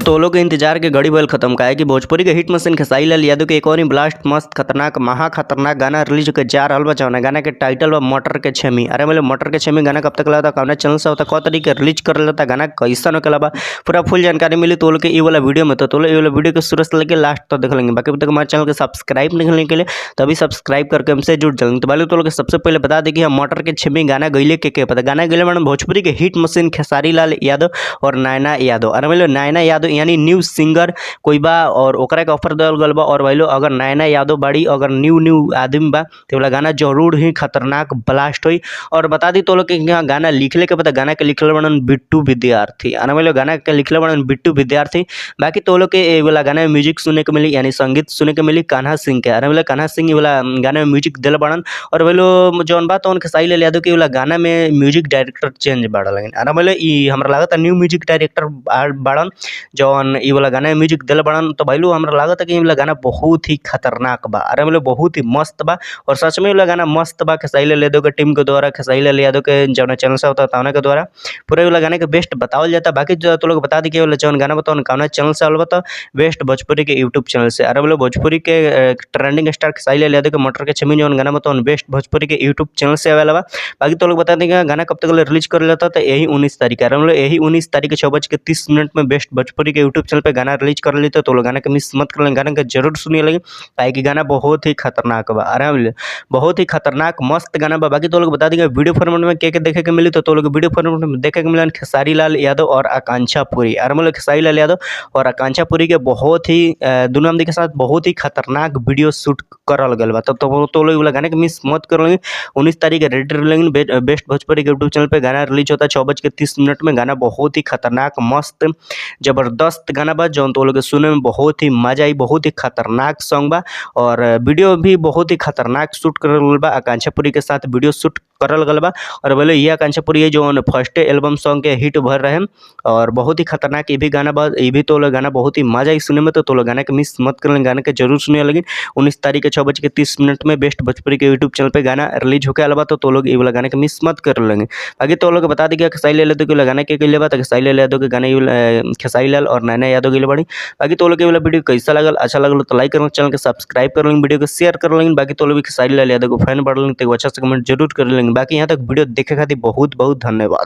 तो लोग के इंतजार के घड़ी भइल खत्म, काहे कि भोजपुरी के हिट मशीन खेसारी लाल यादव के एक और ही ब्लास्ट मस्त खतरनाक महा खतरनाक गाना रिलीज होकर जा रहल बा, जौना गाना के टाइटल बा मटर के छेमी। अरे मतलब मटर के छेमी गाना कब तक लगा, कौना चैनल से होता, कौ तरीके रिलीज करल जाता, गाना कैसन होकेला बा, पूरा फुल जानकारी मिली तो लोग के ई वाला वीडियो में। तो लोग ई वाला वीडियो के शुरू से लेके लास्ट तक देख लेंगे। बाकी अब तक हमारे चैनल के सब्सक्राइब नहीं करने के लिए तो अभी सब्सक्राइब करके हमसे जुड़ जाएंगे। तो पहले तो लोग सबसे पहले बता दें कि हम मटर के छेमी गाना गईले के पता गाना गईले मैडम भोजपुरी के हिट मशीन खेसारी लाल यादव और नैना यादव। अरे मतलब नैना यादव यानी न्यू सिंगर कोई बा और ओकरा के ऑफर दिहल गल बा। और भाई अगर नैना यादव बाड़ी अगर न्यू न्यू आदमी बा तो वाला गाना जरूर ही खतरनाक ब्लास्ट हुई। और बता दी तो लोग के यहाँ गाना लिखले के पता गाना के लिखले बड़न बिट्टू विद्यार्थी। अरे मतलब गाना के लिखले बड़न बिट्टू विद्यार्थी। बाकी तो लोग के ये वाला गाना में म्यूजिक सुने के मिली यानी संगीत सुने के मिली कान्हा सिंह के। अरे मतलब कान्हा सिंह ये वाला गाना में म्यूजिक दिल बड़न। और भाई जौन बात उनके खेसारी लाल यादव के वाला गाना में म्यूजिक डायरेक्टर चेंज बाड़ा लगिन। अरे मतलब ई हमरा लागत न्यू म्यूजिक डायरेक्टर बाड़न जौन ई वाला गाना में म्यूजिक दिल बड़न। तो भाई हमरा लागत कि ई वाला गाना बहुत ही खतरनाक बा। अरे मतलब बहुत ही मस्त बा और सच में ई वाला गाना मस्त बा। खेसारी लाल यादव के टीम के द्वारा, खेसारी लाल यादव के जौन चैनल से होता तौना के द्वारा पूरा वाला गाना के बेस्ट बतावल जाता। बाकी जो तो लोग बता दी कि वाला जौन गाना बताओ कौना चैनल से आवल बता बेस्ट भोजपुरी के यूट्यूब चैनल से। अरे बोलो भोजपुरी के ट्रेंडिंग स्टार खेसारी लाल यादव के मटर के छेमी जौन गाना बताओ बेस्ट भोजपुरी के यूट्यूब चैनल से आवेला बा। बाकी तो लोग बता दें कि गाना कब तक रिलीज कर जाता तो यही 19 तारीख। अरे मतलब यही 19 तारीख के 6:30 में बेस्ट भोजपुरी के यूट्यूब चैनल पे गाना रिलीज कर लेते। तो लोग गाना के मिस मत कर लेंगे, गाना के जरूर सुनिए लगे काहे कि गाना बहुत ही खतरनाक बा। अरे बहुत ही खतरनाक मस्त गाना बा। बाकी तो लोग बता देंगे वीडियो फॉर्मेट में के देखे के मिली तो लोग वीडियो फॉर्मेट में देखे के मिलन खेसारी लाल यादव और आकांक्षा पुरी। अरे मतलब खेसारी लाल यादव और आकांक्षा पुरी के बहुत ही दोनों आदमी के साथ बहुत ही खतरनाक वीडियो शूट करल गल बा। तो लोग वाला गाने के मिस मत कर लेंगे। 19 तारीख के रेडी लेंगे बेस्ट भोजपुरी के यूट्यूब चैनल पे गाना रिलीज होता है 6:30 में। गाना बहुत ही खतरनाक मस्त जबरदस्त गाना बा जौन तो लोग सुने में बहुत ही मजा आई, बहुत ही खतरनाक सॉन्ग बा और वीडियो भी बहुत ही खतरनाक शूट करल बा। आकांक्षा पुरी के साथ वीडियो शूट करल गल बा। और बोले ये आकांक्षा पुरी जो फर्स्ट एल्बम सॉन्ग के हिट भर रहे और बहुत ही खतरनाक ये भी गाना बा। ये भी तो लोग गाना बहुत ही मजा आई सुने में। तो लोग गाना के मिस मत कर गाना के जरूर सुनिए। लेकिन 19 तारीख के 6:30 में बेस्ट भोजपुरी के यूट्यूब चैनल पे गाना रिलीज होकर आला बा। तो लोग ये वाला गाना के मिस मत कर लेंगे। बाकी तो लोग बता दी कि खेसारी लाल यादव के गाना के लिए बा। तो खेसारी लाल यादव के गाना खेसारी लाल और नैना यादव के लिए बड़ी। बाकी तो लोग ये वाला वीडियो कैसा लगल, अच्छा लगल तो लाइक कर, चैनल के सब्सक्राइब कर लेंगे, वीडियो को शेयर कर लेंगे। बाकी तो लोग खेसारी लाल यादव को फैन बढ़ लेंगे तो अच्छा से कमेंट जरूर कर लेंगे। बाकी यहाँ तक वीडियो देखे खातिर बहुत बहुत धन्यवाद।